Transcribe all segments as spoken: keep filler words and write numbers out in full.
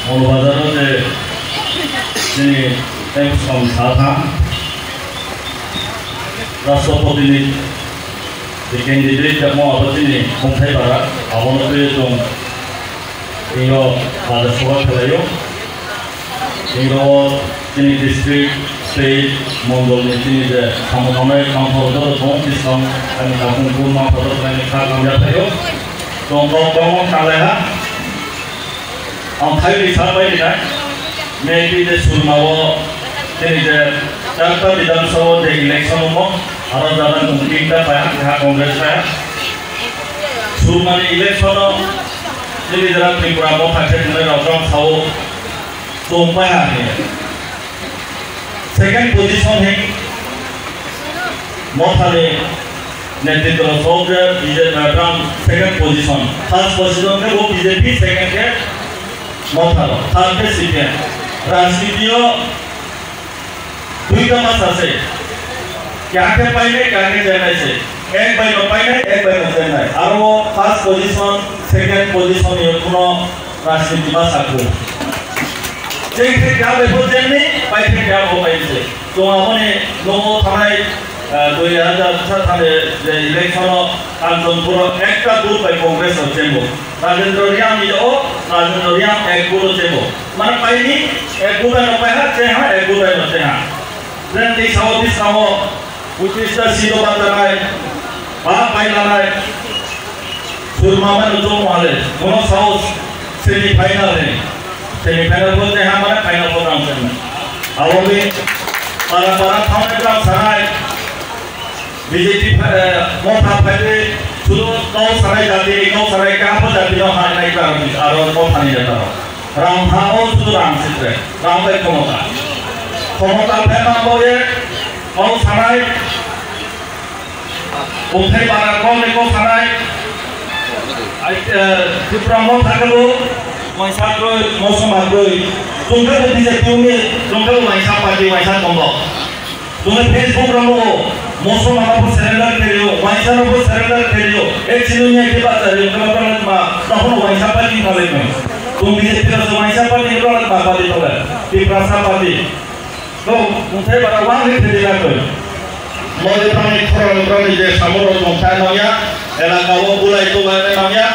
Molo bazaro je chini M P song sa thang Rashtrapati ni je candidate tamo abo chini Khumthai para, abono twi chwng ingo bazar soba khwlaio. Ingo chini district, state, mondol ni chini je samung tangnai kangthor joto tong, tisong ani kakung kurma photo khlaini kha kamya phaio. Tong kok tong kalaiha. Ang thaiwi sa pai rinai, maybe je Surma o chini je Chakta Bidhan Sabha o je election omo, aro jada nung tinta paiha, keha Congress paiha. Surma ni election o chini jara Tripura Motha khe thangnairok jang sao tong paiha hinwi. Second position hai Mothani netritwo rok je B J P, second position, first position khe bo B J P, second khe Motha rok, third khe C P M. Rajniti o duita masa se, keha khe painai, keha khe chennai se, ek bai no painai, ek bai no chennai. Aro first position, second position ni kuno Rajniti ma sakhu. Cheng khe kya bai bo cheng ni, pai khe kya bo pai se. Chwng aboni nogo thanai, ah, dui hajar sa thani je election o Kanchanpur o ekta booth bai Congress o cheng bo. Rajendra Reang ni o, Rajendra Reang ek booth o cheng bo. Mane pai ni ek booth bai no pai ha, cheng ha, ek booth bai no cheng ha. Then tei sao tei sao Utista sino batanai, ba pai lanai, Surma mano jomo hale, mono sao semi final ni, semi final bo te hamara final bo tang sen. Abo be para para thawnai tang sanai, B J P pha-, eh, Motha phaile, sudu kau sanai jati, kau sanai kaha jati no hanai tang, aro Motha ni jata. Rang ha o sudu rang sitre, rang bai khomota. Khomota phema bo ye, kau sanai, Umthai bara kok ni kok sanai. Ai, eh, Tripura Motha kebo, waisa kroi, mosoma kroi. Tungkhe bo B J P uni, tungkhe bo waisa party, waisa tongo. Tungkhe Facebook ramo, mosoma bo surrender kherio, waisa ramo surrender kherio. Ek chini ni ke bata rio, kama kama ma, tahono waisa party khalai mai. Tung B J P ramo waisa party khalai ma party khalai. Tiprasa party. Tong, mungthai bara wang ni thedi na tong. Modi tangni khorang rok ni je samung rok tong kha nang ya, elaka o bulai tong lai nang ya,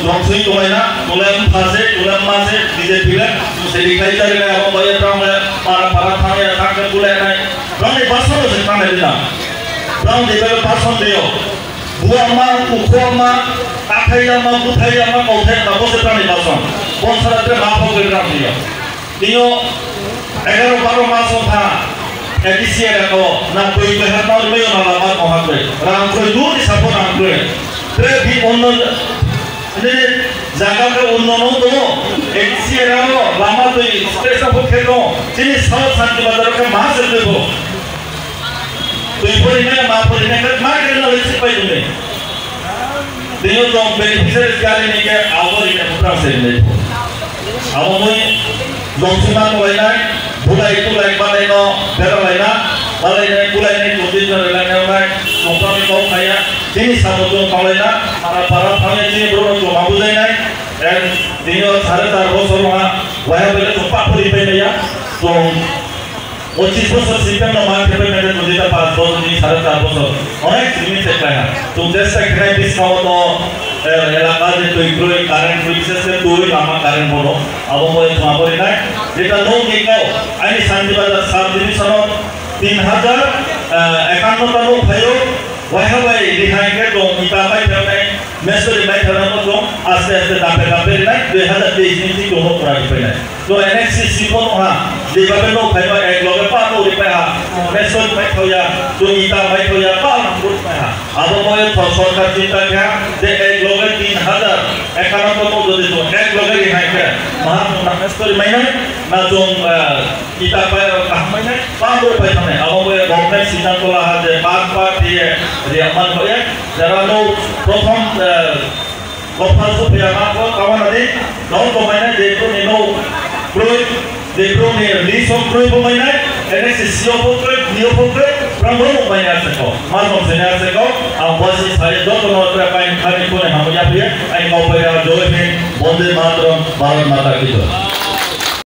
rong sui tong lai na, tole mtha se, tole mma se, B J P le, tong se dikhai jari na, abo bai rong le, para para thang ya, thang ke bulai nai, rong ni bason se thang nai na, rong de bel bason de yo, bua ma, ukho ma, akhai ya ma, buthai ya ma, kauthai ya ma, bo se rong ni bason, bonsara tre ma pho ke rong de yo. Tio egaro baro mas wngkha, A D C area o na twi kwthar tangwi mano na lama tongha twi. Rang twi duni sapo rang twi. Tre bi onno nini jaga khe onno no tongo. A D C area o lama twi station pho khe tongo. Chini South Santi Bazar khe ma se twi bo. Twi pori me ma pori me khe ma khe na lesi pai duni. Tini tong beneficiaries gari ni ke abo ri ke putra se ni. Abo mui longsima nolai nai, bulai tulai balai no bera lai na, balai nai bulai nai kotin no lai nai nai, tongpang ni kau kaya, tini sabo tong palai na, para para thangya tini bro no tong abu jai nai, en tini o sare tar bosor ha, waya bele tong pa puri pai nai ya, tong Pochis bosor system no ma khe pai nai, tong jeta panch bosor ni sare char bosor. Onek simi se khlai ha. Tong jesta khlai bis kha o to, eh, elaka je twi kroi, current kroi, bises khe twi lama current bono. Abo bo tong abo ri nai. Jeta no ni kau, ani Santi Bazar sub division o tin hajar, eh, ekanno ta no phaio. Waiha bai rihai khe tong ita pai phainai, mesori bai phainai mo tong aste aste dape dape rinai, dui hajar teis ni sing tong no pura ri phainai. To N H C C phone ha, jebabe no phaima ek loge pa no ri phai ha, mesori bai thoya, to ita bai thoya, pa no ri phai ha. Abo mo e thok sorkar chinta kha, je ek loge tin hajar, ekanno to jodi to ek loge rihai khe, maha tong na mesori mai nai, na tong, eh, Kita pai rok kaham bai nai, pang rok pai thangnai. Abo bai government siddhanto laha je bak bak khe ye riya man kho ye. Jara no prothom, eh, gopha su phiya ma ko kawana di, don ko bai nai, je pro ni no kroi, je pro ni list of kroi bo bai nai, N S C C o bo kroi, D O bo kroi, prang bo bai nai ase ko. Ma no se nai ase ko, ang wasi sai joto no tra pai khani ko ne ham ya phiya, ai ko pai ya, Jai Hind, Bonde Mataram, Bharat Mata ki Jai.